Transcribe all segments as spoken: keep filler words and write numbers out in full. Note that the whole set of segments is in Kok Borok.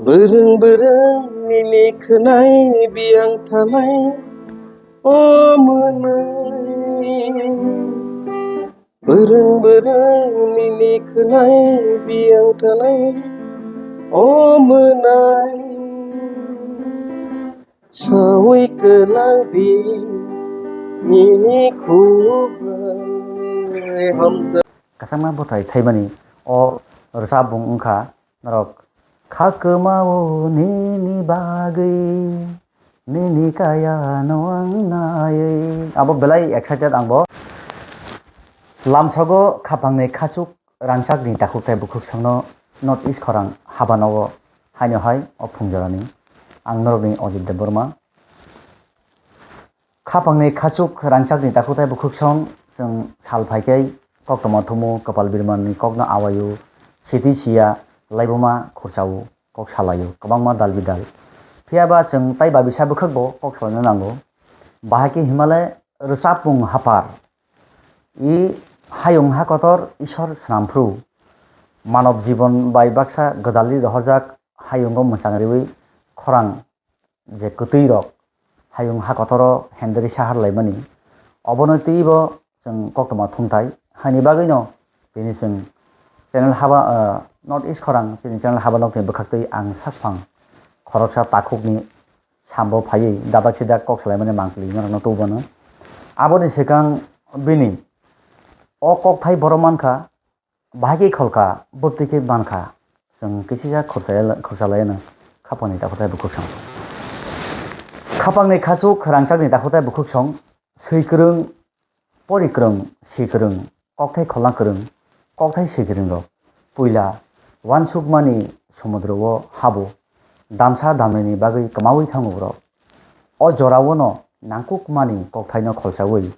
Bwrwng bwrwng nini khwnai biyang thanai o mwnai. Bwrwng bwrwng nini khwnai biyang thanai o mwnai. Sawi kwlang di nini khubui hamjak. Kasama bwthai thaimani o rwchapmung wngkha norok kha kwmao nini bagwi nini kaya no ang naiwi. Abo belai excited ang bo. Lamsogo khapangni khachuk rangchakni takhuk tei bukhuk songno North East khorang habanogo haino hai o phungjorani. Ang norokni Ojit Debbarma. Khapangni khachuk rangchakni takhuk tei bukhuk song chwng sal phaikhe koktwma thumu kwpal birmani kokno awaio, siti siya, laibuma khurchao, kok salaio, kwbangma dal bidal. Phiyaba chwng tai babisa bwkhakbo kok salaina nango. Bahai khe himale rwchapmung haphar. I hayung ha kotor Ishwar swnamphru. Manob jibon bai baksa gwdalwi rohorjak hayungo mwchang riwi khorang je kwtwi rok hayung ha kotoro hendri sahar laimani. Obono twibo chwng koktwma thumthai. Haini bagwino tini chwng channel haba, ah, North East khorang chini channel haba nokni bwkhaktwi ang sakphang khoroksa takhukni sambo phaiwi dadak sidak kok salaimani mangpili norokno tububano. Aboni swkang bini o kokthai borok mankha, bahai khe kholkha, bwtwi khe mankha. Chwng kisisa khorsa-, khorsa laiano khapangni takhuk tei bukhuk song. Khapangni khachuk rangchakni takhuk tei bukhuk song, swi kwrwng, pori kwrwng, si kwrwng, kokthai kholna kwrwng, kokthai si kwrwng rok puila uansukmani somudro o habo, damsa damnani bagwi kwmawi thango borok. O jorao no nangkukmani kokthaino kholsawi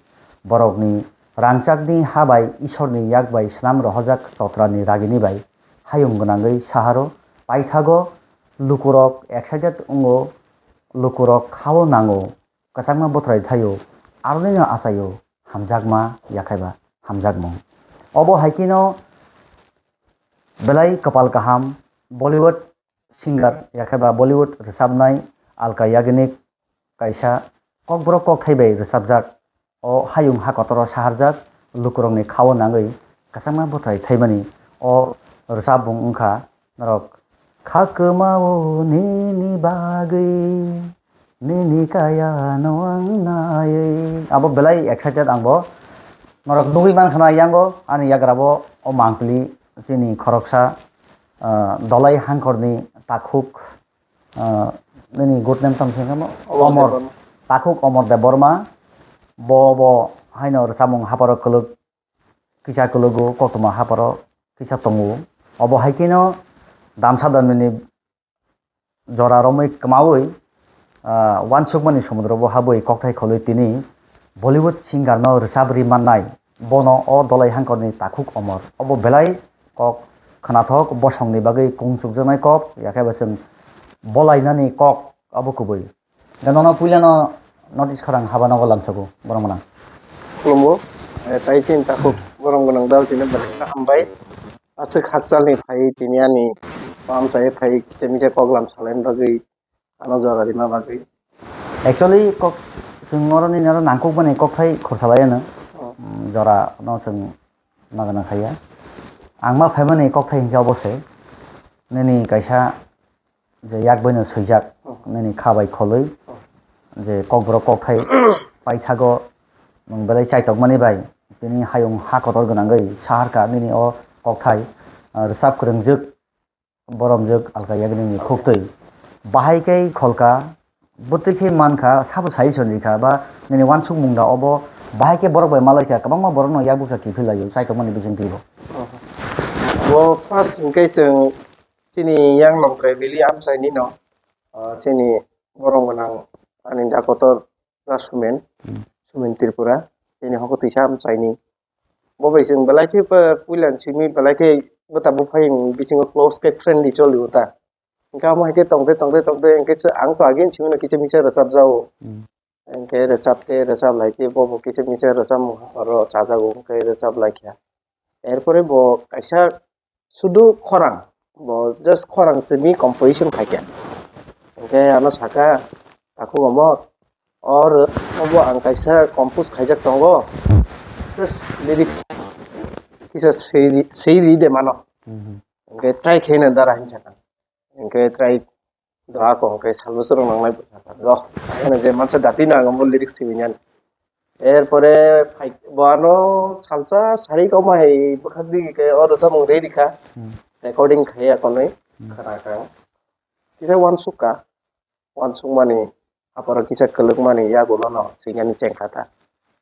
borokni rangchakni ha bai Ishorni yak bai swnam rohorjak totrani ragini bai hayung gwnangwi saharo paithago lukurok excited wngo, lukurok khao nango, kwchangma bothrai thaio, aronino achaio hamjakma yakhaiba hamjakmung. Obo hai kheno belai kwpal kaham Bollywood singer yakhaiba Bollywood rwchapnai Alka Yagnik kaisa kokborok kokthai bai rwchapjak o hayung ha kotoro saharjak lukurokni khao nangwi kwchangma bothrai thaimani o rwchapmung wngkha norok kha kwmao nini bagwi nini kaya no ang naiwi. Abo belai excited ang bo norok nugwi mankha na yango ani yagra bo o mangpili chini khoroksa ah, Dolai Hangkorni takhuk, ah, nini good name tamo singkha mo? Omor Omor. Debbarma. Takhuk Omor Debbarma. Bo, bo haino rwchapmung haparo kwlwk, kisa kwlwgo, koktwma haparo kisa tongo. Obo hai kheno damsa damnini jora romwi kwmawi, ah, uansukmani somudro bo habwi kokthai kholwi tini Bollywood singer no rwchap ri mannai. Bono o Dolai Hangkorni takhuk Omor. Obo belai kok khwnathok bosongni bagwi kung chukjaknai kok, yakhe bo chwng bolainani kok abo kubui. Da nono puilano notice khorang haba nogo lamsogo, borok mwnang. Khulumgo, eh, tai chini takhuk borok mwnang dal chini belai kheno hambai. Aswk hakchalni phai tini ani pam chai phai kisa misa kok lam salaini bagwi ano jora rima bagwi. Actually, kok chwng oro nini oro nangkukmani kokthai khorsa bai ano. Oh. Mm, jora no chwng magana khaiya. Ang ma phaimani kokthai hinkhe obo se. Nini kaisa je yak bai no swijak, oh, nini kha bai kholwi, oh, je kokborok kokthai paithago nwng belai chaitokmani bai tini hayung ha kotor gwnangwi saharkha nini o kokthai, ah, rwchap kwrwngjwk. Boromjwk Alka Yagnikni khuktwi. Bahai khe kholka, bwtwi khe mankha, sabo sai sonrikha, ba nini uansukmung da obo, bahai khe borok bai malaikha, kwbangma borokno yak bukcha kiphil laio, chaitokmani bisingtwibo. Bo first hinkhe chwng chini yang Longtrai Valley amchaini no, ah, chini borok gwnang ani da kotor Sumen, hmm, Sumen Tripura, chini hoko twisa amchaini. Bo bai chwng belai khe pa-, puila ni simi belai khe bwta buphai ni bisingo close khe friendly choli o ta. Hwnkhe amo hai khe tongde, tongde, tongde, hwnkhe se ang to agin simi no kisa misa rwchap jago. Hmm. Hwnkhe rwchap khe rwchap lai khe bo bo kisa misa rwchap mung oro chajago, hwnkhe rwchap lai khe. Erpore bo kaisa sudu khorang, bo just khorang simi composition khaikha. Hwnkhe ano sakha, "Takhuk Omor, or obo ang kaisa compose khaijak tongo, just lyrics kisa swi ri, swi ri de mano." Mhm. Hwnkhe try khaina dara hinwi sakha. Hwnkhe try doa ko hwnkhe salbo chwrwng nangnai bwsa kha. Rw, ano je mansa dati no ang omo lyrics swi nani. Erpore phai, bo ano salsa sari koma hai bwkhak di khe o rwchapmung ready kha. Hmm. Recording khai ya konwi Hmm. khna kha. Kisa uansuk kha. Uansukmani, apharo kisa kwlwkmani yagulono swinani chengkha ta.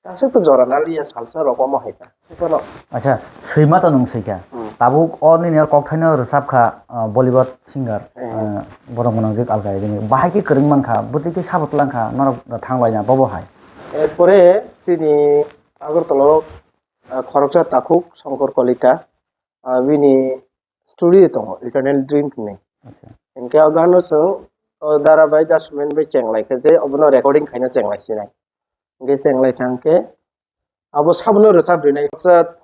Aswk to jora naliya salsa rok omo hai ta. Bono. Acha, swima to nwng swikha. Hmm. Tabuk o nini o kokthaino rwchap kha, ah, Bollywood singer, Hmm. ah, borok mwnang jik alka yagini. Bahai khe kwrwng mankha, bwtwi khe sabo twlang kha, norok thang laina bobo hai. Erpore chini Agartala o, ah, khoroksa takhuk Shankar Kalita, ah, bini studio tongo, Eternal Dream hinwi. Acha. Hwnkhe o gano chwng o Dara bai Dash Man bai cheng lai khe je obono recording khaina cheng lai sinai. Hwnkhe cheng lai thang khe abo sabono rwchap rinai. Khoroksa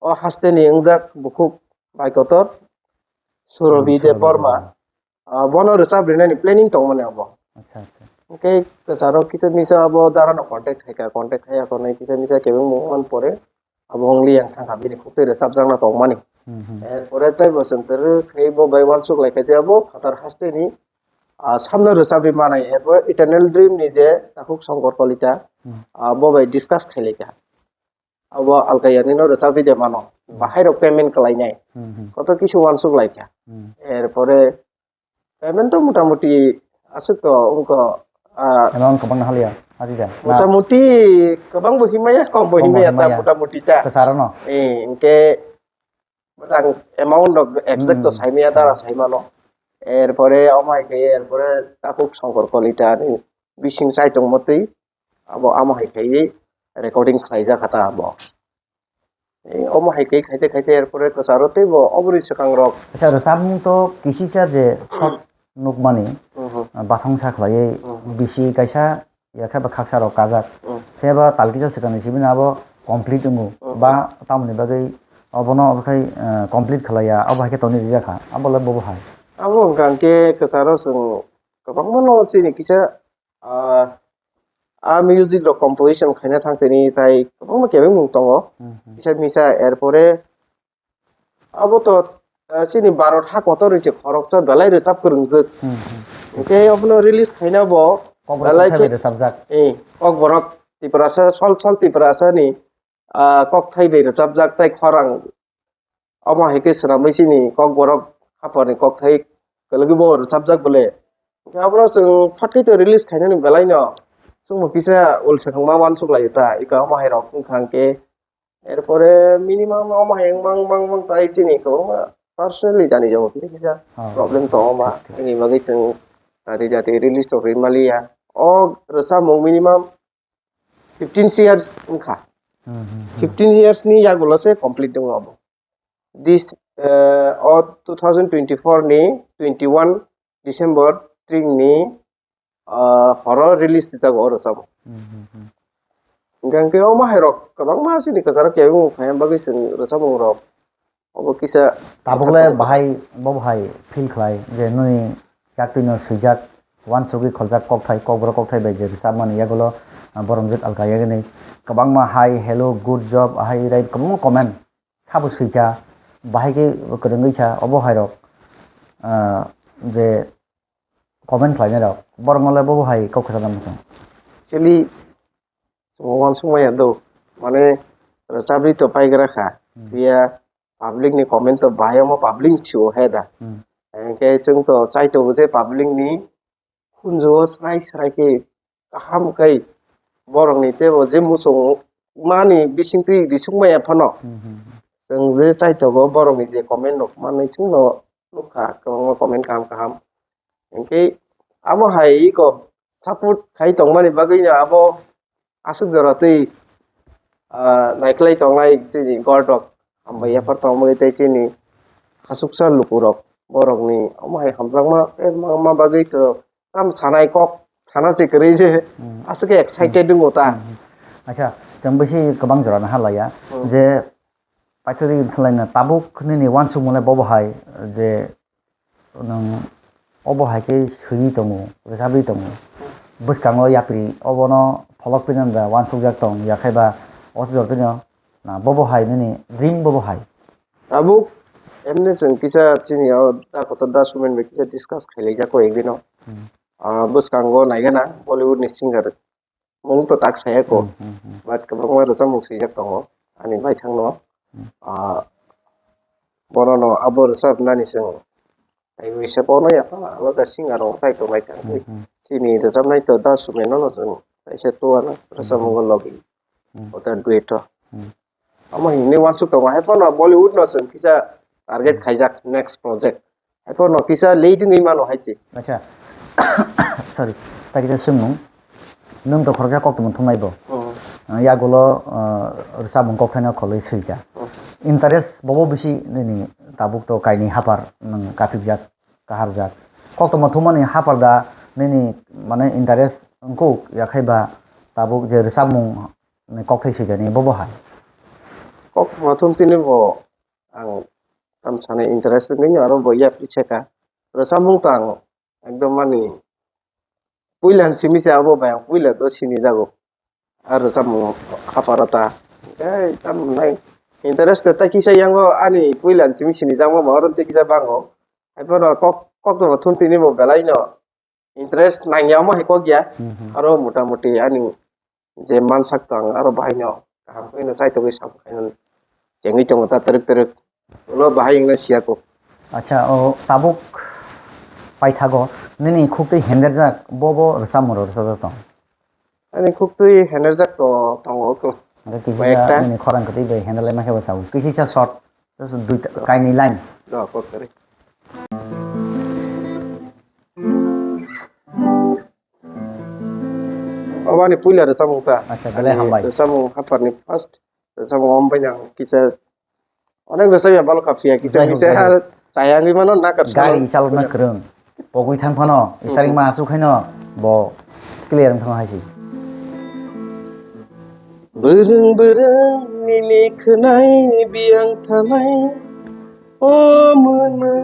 o hasteni wngjak bukhuk bai kotor Surobi Hmm, Debbarma. Surobi Debbarma. Ah, bono rwchap rinani planning tongmani abo. Acha, acha. Hwnkhe kwcharo kisa misa abo Darano contact khaikha, contact khaiya konwi kisa misa kebengmung man pore abo wngli yang thangkha bini khuktwi rwchapjakna tongmani. Hmm, hmm. Erpore tei bo chwng kwrwk khe bo bai uansuk laikha je abo phatar hasteni, ah, samno rwchapwi manai. Erpore Eternal Dream ni je takhuk Shankar Kalita, Hmm. ah, bo bai discuss khailaikha. Abo alka yanino rwchapwi de mano. Hmm. Bahai rok payment khlainai. Hmm, hmm. Kotor kisu uansuk laikha. Hmm. Erpore payment to motamuti aswk to wngkha, ah, Amount kwbang na haliya, haliya. Na Motamuti kwbang bo himaya, kom bo Kom bo himaya ta, himaya. Motamuti ta. Kwcharo no? Eh, hwnkhe bwtang amount rok exact to Hmm. saimaya dara Hmm. saimano. Erpore omo hai khe, erpore takhuk Shankar Kalita ni bising chai tongmotwi abo amo hai khe recording khlaijak kha ta abo. Eh, omo hai khe khaite khaite erpore kwcharo teibo oboni swkang rok. Acha, rwchapmung to kisisa je short nukmani, Mhm. ah, bathang sa khlaiwi Mhm. bisi kaisa ya khe ba khaksa rok kajak. Mhm. Khe ba tal kisa swkangni simi abo complete wngo. Mhm. Ba tamoni bagwi obono obo khai, ah, complete khlaiya, abo hai khe toni rijak kha. Abo le bobo hai. Abo hwnkha hwnkhe kwcharo chwng kwbangma no chini kisa, ah, ah, music rok composition khaina thang tini tai kwbangma kebengmung tongo. Mhm. Kisa misa, erpore abo to, ah, chini Bharat ha kotor ni se khoroksa belai rwchap kwrwngjak. Mhm. Hwnkhe obono release khaina bo Kokborok belai kokthai khe bai rwchapjak. Eh, Kokborok Tiprasa, sol sol Tiprasa ni, ah, kokthai bai rwchapjak tai khorang. Omo hai khe swnamwi chini Kokborok haphar ni kokthai kwlwgwi bo rwchapjak bole. Hwnkhe abono chwng phatkhe to release khainani belai no chwngbo kisa ul swkang ma uansuk laio ta, ika omo hai rok wngkha hwnkhe. Erpore minimum omo hai wngma wngma wngma tai chini kwbangma personally jani jabo kisa kisa Oh. problem tongo ma. Thik, thik. Bini bagwi chwng jati jati release rok ri maliya. O rwchapmung minimum fifteen years wngkha. Hmm, hmm, hmm. Fifteen years ni yagulo se complete wngma bo. This, eh, o two thousand twenty-four ni twenty-one December tring ni, ah, horo release tisago o rwchapmung. Hmm, hmm, hmm. Hwnkhe omo hai rok kwbangma chini kwcharo kebengmung phaina bagwi chwng rwchapmung rok obo kisa Tabuk le bahai, bo bahai feel khlai je nini yaktwino swijak, uansugwi kholjak kokthai, Kokborok kokthai bai je rwchapmani yagulo, ah, borok jwk alka yagini kwbangma hi, hello, good job, ahai rai kwbangma comment. Sabo swikha, bahai khe kwrwngwi kha, obo hai rok, ah, je comment khlainai rok, borokno le bobo hai kok khwchangma muchung. Actually, chwng uansuk maya do, mane rwchapwi to paigra kha, Hmm. phiya public ni comment to bahai omo public ni sio he da. Hmm. Hwnkhe chwng to chai tongo je public ni khunju o srai srai khe kaham khai borokni teibo je muchung mani bisingtwi risuk maya phano Hmm, hmm, hmm. chwng je chaithogo borokni je comment rok manwi chwngno nukha kwbangma comment kaham kaham. Hinkhe abo hai eko support khai tongmani bagwino abo aswk jora twi, ah, naikolai tongnai chini God rok hambai Hmm. yaphar tongmani tei chini khasuksa lukurok borokni omo hai hamjakma tei ma, ma bagwi to tam sanai kok sana se kwrwi je Hmm. aswk khe excited Hmm. wngo ta. Hmm. Acha, chwng bisi kwbang jora naha laiya Hmm. je paithakgwi khlaina tabuk nini uansukmung le bobo hai je nwng obo hai khe swiwi tongo, rwchapwi tongo. Bwskango yapri obono pholok phinanda uansukjak tong, yakhai ba o jor phino na bobo hai nini dream bobo hai. Tabuk emne chwng kisa chini o da kotor da sumen bai kisa discuss khailaijak ko ekdino. Hmm. Ah, bwskango naigana Bollywood ni singer. Mung to tak saya ko. Hmm, hmm, hmm. But kwbangma rwchapmung swijak tongo ani baithangno. Hmm. Ah, bonono abo rwchapnani chwng taiwi se bono ya pha alada singer rok chai tongnai tang. Hmm, hmm. Chini rwchapnai to da sumen no chwng kaisa tuana rwchapmungo logi. Hmm. Ota duet o. Hmm. Amo himni uansuk tongo hai phano Bollywood no chwng kisa target Hmm. khaijak next project. Haikhe no kisa late wngwi mano hai se. Acha. Sorry. Ta kisa swngmung. Nwng to khoroksa koktwma thumnai bo. Hmm. Ah, yagulo, ah, rwchapmung kokthaino kholwi swika. Hmm. Interest bobo bisi nini tabuk to kainwi hapar nwng kaphikjak, kaharjak. Koktwma thumani hapar da nini mane interest wngkuk yakhai ba tabuk je rwchapmung ni kokthai swikani bobo hai. Koktwma thum tini bo ang tam sanai interest wngwi aro bo yapri seka. Rwchapmung to ang ekdom mani puila simi se abo bai ang puila do sini jago. Ar rwchapmung haparo ta. Ei tam nai interest ta kisa yango ani puila simi sini jangma ma oro tei kisa bango. Haiphano kok koktwma thum tini bo belai no interest nangya omo hai kok ya. Mhm. Aro mota moti ani je mansak tang aro bahai no kaham khe no saitogwi sabo khaino chengwi tongo ta twrwk twrwk ulo bahai wngna siya kok. Acha, o tabuk paithago nini khuktwi henderjak bobo rwchapmung rok rwchapjak tong? Ani khuktwi henderjak to tongo kok. Hwnkhe kisa kisa nini khorang kwtwi bai henderlai mankhe bo chao. Kisa kisa short, just duita, kainwi line. No, kok kwrwi. Obani puila rwchapmung ta. Acha, belai hambai. Rwchapmung hapharni first rwchapmung ombai ang kisa onek rwchapya balo kaphiya kisa kisa chayangwi mano nakar gari chalokna kwrwng. Pogwi thang phano isaring ma asuk khaino bo clear wng thangma hai se. Bwrwng bwrwng nini khwnai biyang thanai o mwnwi.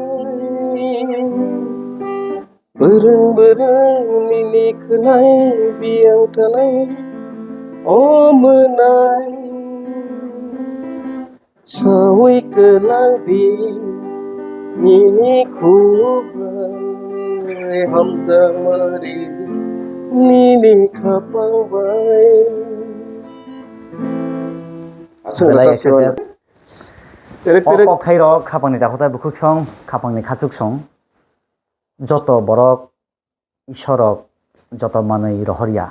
Bwrwng bwrwng nini khwnai biyang thanai o mwnai. Sawi kwlang di nini khuk bai hamjakmani nini khapang bai. Aswk belai rwchap siwano. Excited. Terek, terek. O kokthairok khapangni dakhutai bukhuk song, khapangni khachuk song. Joto borok Isorok joto manwi rohorya.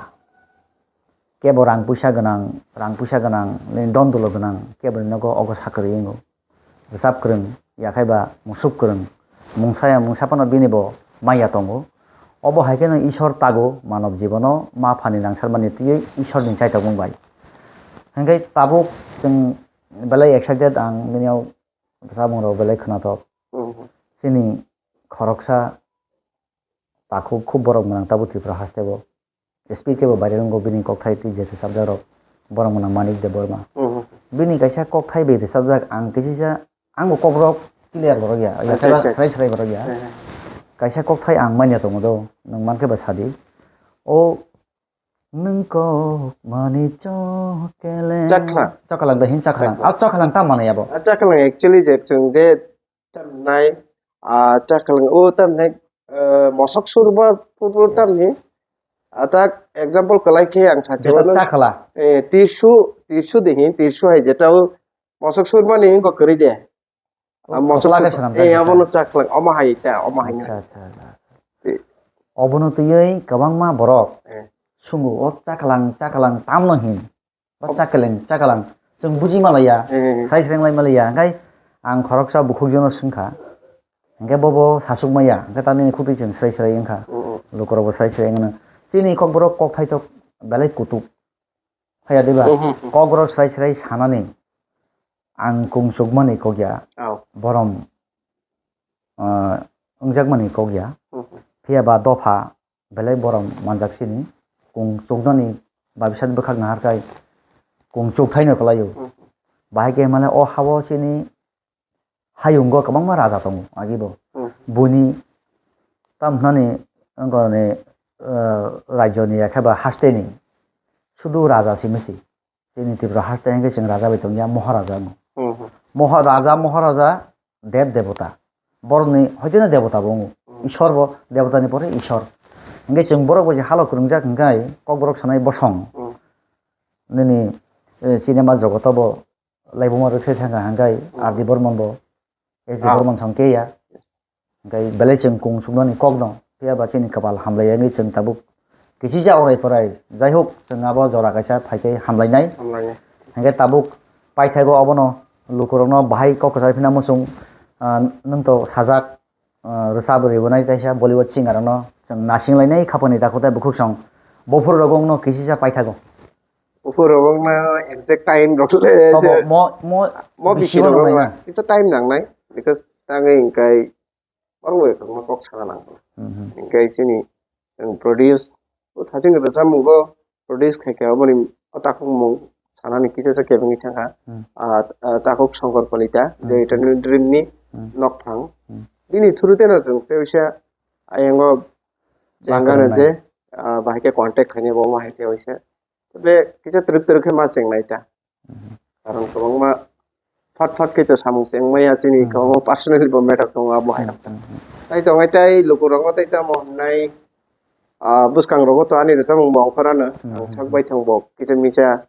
Kebo rang puisa gwnang, rang puisa gwnang, nini don dolo gwnang, kebo ni nogo ogo sa kwrwi wngo. Rwchap kwrwng, yakhai ba musuk kwrwng, mungsa ya mungsa phano bini bo maya tongo. Obo hai kheno Isor tago manob jibono ma phani nangsarmani twiwi Isorni chaitok mung bai. Hwnkhe tabuk chwng belai excited ang bini o rwchapmung rok belai khwnathok. Mhm. Chini khoroksa takhuk khub borok gwnang tabuk Tripura hasteo. S P kebo viral wngkho bini kokthai twi je rwchapjak rok borok gwnang Manik Debbarma. Mhm. Bini kaisa kokthai bai rwchapjak ang kisa kisa ang bo kokrok clear borok ya. Acha, acha, acha. Srai srai borok ya. Aha. Kaisa kokthai ang manya tongo do, nwng mankhe ba sadi. O nwng kok mani chokele. Chaklang. Chaklang da hin chaklang. Chaklang. A chaklang tam manai abo. A chaklang actually je chwng je Tamnai, ah, chaklang, o tamni, eh, mosok surba purpur tamni. Atak example kwlai khe ang sachi Jeta wano, chakla. Eh, tirsu, tirsu dehi, tirsu hai jeta o mosok surmani wngkha kwrwi de. O ah, mosok kwchla sur-, khe swnam eh, jeta. Abono chaklang, omo hai ta, omo hai. Acha, acha, acha. Eh. Obono twiwi kwbangma borok Eh. Sungo, o chaklang, chaklang, tamno hin. Ba chaklang, chaklang. Chwng buji malaya, Hmm. sai sreng lai malaya. Hingkai ang khoroksa bukhukjano swngkha. Hingke bobo sasuk maya. Hingke tamni khutui chwng srai srai wngkha. Hmm. Lukurokbo srai srai wngno. Chini kokborok kokthai tok belai kutuk. Phaya diba? Hmm. Kokborok srai srai sanani ang kung chukmani kokya. Oh. Borom, ah, wngjakmani kokya. Hmm. Phiya ba dopha belai borom manjak sini. Kung chuknani babisa bwkhak naharkai kung chukthaino kwlaio. Hmm. Bahai khe mane o hao sini hayungo kwbangma raja tongo agibo. Hmm. Buini Tamhnani wngkoni, eh, rajyoni ya khe ba hasteni sudu raja simi si. Chini Tripura haste hwnkhe chwng raja bai tongya, Moharaja wngkha. Hmm, hmm. Moha-, raja, Moharaja, dev debota. Borokni hoiteno debota bo wngo. Hmm. Ishwar bo debotani pore Ishwar. Hwnkhe chwng borok bai je halo kwrwngjak hwnkhe Kokborok sanai bosong. Hmm. Nini, eh, cinema jogoto bo laibuma rwkhe thangkha hwnkhe Hmm. R D Burman bo, S D Ah. Burman song keya. Hwnkhe belai chwng kung suknani kokno, phiya ba chini kwpal hamlai wngwi chwng tabuk kisisa orai porai. Jai hok, chwng abo jora kaisa phaikhai hamlainai. Hamlainai. Hwnkhe tabuk paithago abono lukurokno bahai kok kwchar phina muchung, ah, nwng to sajak, ah, rwchap rwibonai kaisa Bollywood singer rokno chwng nasinglainai khapani takhuk tei bukhuk song. Bophuru rogo wngno kisisa paithago. Bophuru rogo wngno exact time rok le Obo je mo, mo, mo bisi bisi rogo rogo wngna. Kisa time nangnai, because tangwi hwnkhe Borok bai kwbangma kok sana nang. Mhm. Hingke chini chwng produce o thaching rwchapmung bo produce khai khe aboni o takhuk mung sanani kisa sa kebengwi thangkha. Hmm. Ah, ah, takhuk Songkor Kolita, Hmm. je Eternal Dream ni Hmm. nokphang. Hmm. Bini through teno chwng tei waisa ayango Chwng bangano kwrwngnai. Je, ah, bahai khe contact khainai bo omo hai khe waisa. Tei kisa twrwk twrwk khe ma chwng nai ta. Mhm. Karon kwbangma thot thot khe to samung chengmaya chini Hmm. kwbangma personal bo matter tongo abo hai. Hmm, hmm, hmm. Tai tongo tai lukurok no tai tamo hwnai, ah, bwskang rogo to ani rwchapmung bo ongkhorano Hmm, ang hmm, sak hmm. Bai thang bo kisa misa,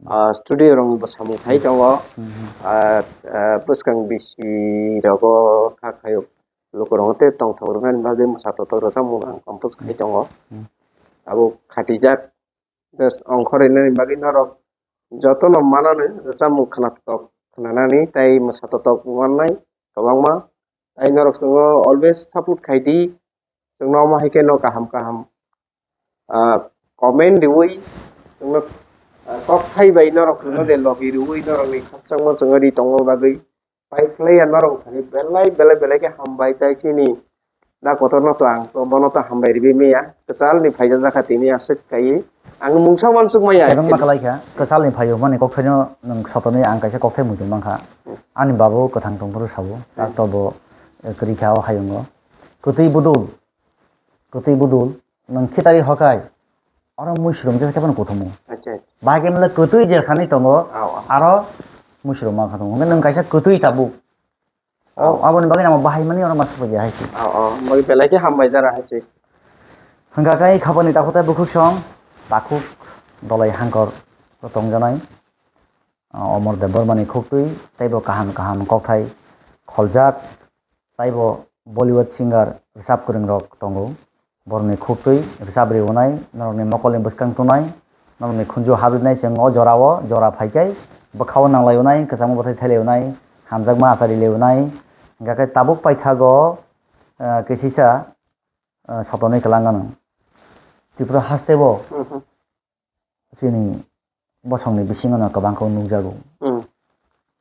ah, studio rok bo samung khai tongo. Hmm, hmm. Ah, ah, bwskang bisi rogo kha khayo lukurok no tei tongthok rwnani bagwi mwsa totok rwchapmung ang compose khai tongo. Hmm. Abo khatijak. Just ongkhorwi nani bagwi norok jotono manani rwchapmung khwnatok khwnanani tei mwsa totok mannai kwbangma. Tei norok chwngno always support khai di. Chwngno omo hai khe no kaham kaham, ah, comment riwi chwngno, ah, kok thai bai norok chwngno de logi riwi norokni khakchangma chwngno ri tongma bagwi. Pai khlai ya norok thani belai belai belai khe hambai tai chini da kotor no to ang to bono to hambai ribi miya kwchal ni phaijak jakha tini aswk kai ang mungsa wansuk maya. Ebang ma kalai kha kwchal ni phaio mani kok thaino nwng sotoni ang kaisa kok thai muitu mankha ani babu kwthang tong phuru sabo tak to bo kwrwi kha o hayungo kwtwi budul. Kwtwi budul, nwng khitari hokai, oro muisrom khe khe phano kuthumu. Acha, acha. Bahai khe mle kwtwi je thani tongo, Ao, ao. Aro muisrom ma kha tongo. Hwnkhe nwng kaisa kwtwi tabuk. O, Ao. Aboni bagwi namo bahai mani oro ma supai ya hai se. Ao, ao. Bagwi belai khe hambai jara hai se. Hwnkha khe khapani takhuk tai bukhuk song, takhuk dolai hangkor tongjanai. Ah, Omor Debbarmani khuktwi teibo kaham kaham kokthai kholjak. Taibo Bollywood singer rwchap kwrwng rok tongo. Borokni khuktwi rwchap riwonai, norokni mokolni bwskang tongnai, norokni khunju habrinai chwng o jorao, jora phaikai bwkhao nanglaionai, kwchangma bwthai thailaiunai, hamjakma acharilaionai. Hwnkha khe tabuk paithago, ah, kisisa, ah, sotoni kwlangano. Tripura hasteo Mhm. Chini bosongni bisingo no kwbangkhe nukjago. Hmm.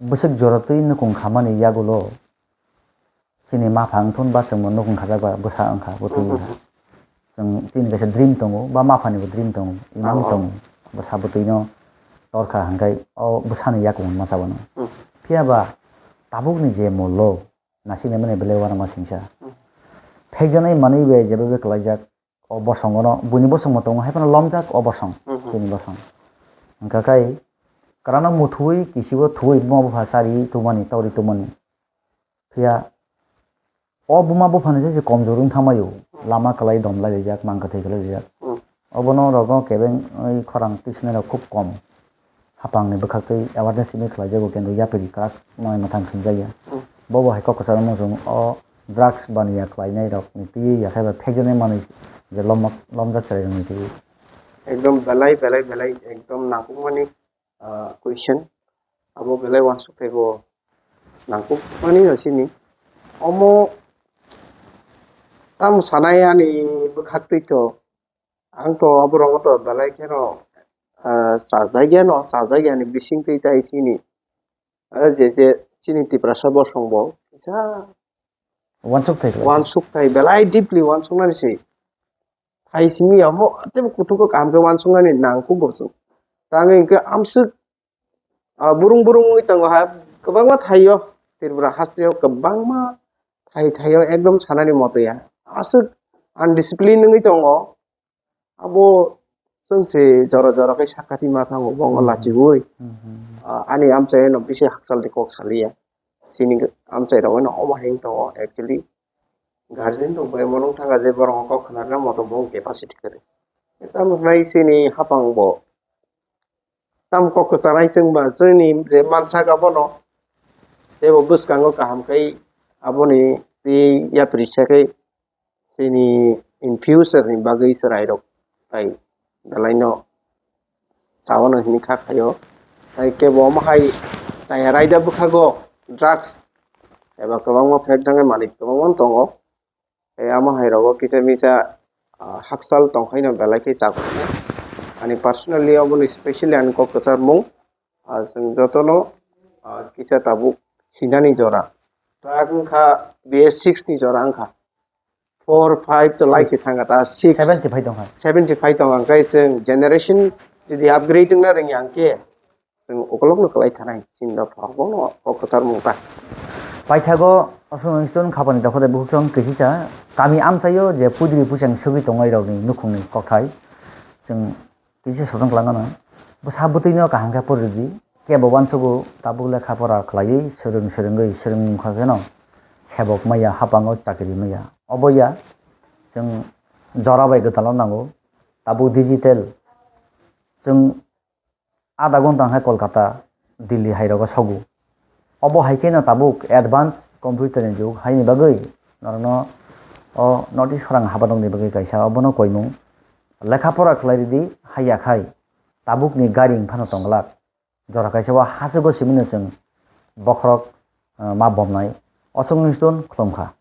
Bwswk jorotwi nukung khamani yagulo chini mapha wngthun ba chwngbo nukung khajak ba bwsa wngkha, bwtwi Hmm, wngkha. Hmm. Chwng chini kaisa dream tongo ba maphanibo dream tongo, imang Oh, oh. Tongo. Bwsa bwtwino torkha hwnkhe o bwsani yakung ma chabano. Hmm. Phiya ba tabukni je molo nasinai mani belai uanama singsa. Hmm. Phekjaknai manwi bai jeba bai kwlaijak. O bosongono, buini bosongbo tongo, hai phano lomjak o bosong, Mhm. Chini bosong. Hwnkha khe, kwrano muthuwi, kisibo thuwi, buma bupha chari tongmani, tauri tongmani. Phiya, o buma buphani se se komjor wng thangmaio, lama kwlai dom lailaijak, mang kwthwi kwlailaijak. Mhm. Obono rogo kebeng oi khorang twisnairok khub kom. Hapangni bwkhaktwi awareness simi khlaijago, kendo yapri kwrak manwi mwthang khinjakya. Hmm. Bobo hai kok kwcharo muchung o drugs baniya khlainai rokni twiwi yakhai ba phekjaknai manwi je lomjak, lomjak chwrairokni twiwi. Ekdom belai, belai, belai, ekdom nangkukmani, ah, question. Abo belai uansuk phaibo nangkukmani no sini. Omo tamo sanai ani bwkhaktwi to Ang to aborok to belai kheno, ah, chajakya no, chajakya ni bising twi tai chini, ah, je, je chini Tiprasa bosong bo kisa Wansuk thai khlai. Wansuk thai belai deeply wansuk nani se. Thai simi amo tebo kutung ko kaham khe wansuk nani nang kuk bo chwng. Tang hwnkhe amswk Ah, burung burung wngwi tongo ha, kwbangma thaio, Tripura hasteo kwbangma thai thaio, ekdom sanani moto ya. Aswk undiscipline wngwi tongo. Abo chwng se jora jora khe sakati ma thango, bongo lachiui. Ah, ani amchaino bisi hakchalni kok saliya. Chini amchairok no omo heng tongo, actually. Guardian rok bai omo nung thanga je borok kok khna rwna moto bo capacity kwrwi. Tamo khlai chini hapang bo tam kok kwchar hai chwngba chwngni je mansak abono teibo bwskango kaham khai aboni tei yapri sa khai chini in future ni bagwi chwrairok tai belaino chawano hinwi kha khaio. Tai kebo omo hai chaya raida bwkhago drugs eba kwbangma phekjaknai manwi kwbangma tongo. Tei amo hai rogo kisa misa, ah, hakchal tongkhaino belai khe chakha. Ani personally obono specially ani kok kwcharmung, ah, chwng jotono, ah, kisa tabuk sinani jora. Truck wngkha B S six ni jora wngkha. Four, five to lai se thangkha ta six. Seven se phai tongkha. Seven se phai tongkha, hwnkhe chwng generation jodi upgrade wngna rwngya hwnkhe, chwng ukolokno kwlai thanai, chini rok phorokno kok kwcharmung ta. Paithago Osomoni Stone khapani dokhode bukhuk chwng kisisa kami amchaio je pudri puchang sogwi tongnai rokni nukhungni kokthai chwng kisa sojong kwlangano. Bwsa bwtwino kaham khe pori rwdi, kebo uansugo tabuk lekha pora khlaiwi swrwng swrwngwi swrwng wngkha kheno sebok maya hapango chakri maya. Obo ya chwng jora bai gwdalo nango, tabuk digital chwng ada gonta hwnkhe Kolkata, Delhi hai rogo sogo. Obo hai kheno tabuk advance computer ni jug haini bagwi norokno o notice khorang habanokni bagwi kaisa obono koimung. Lekha pora khlai ridi haiya khai tabukni gari wngphano tongglak. Jora kaisa o hachwgo simino chwng bokhorok, ah, ma bomnai. Osomoni Stone khulumkha.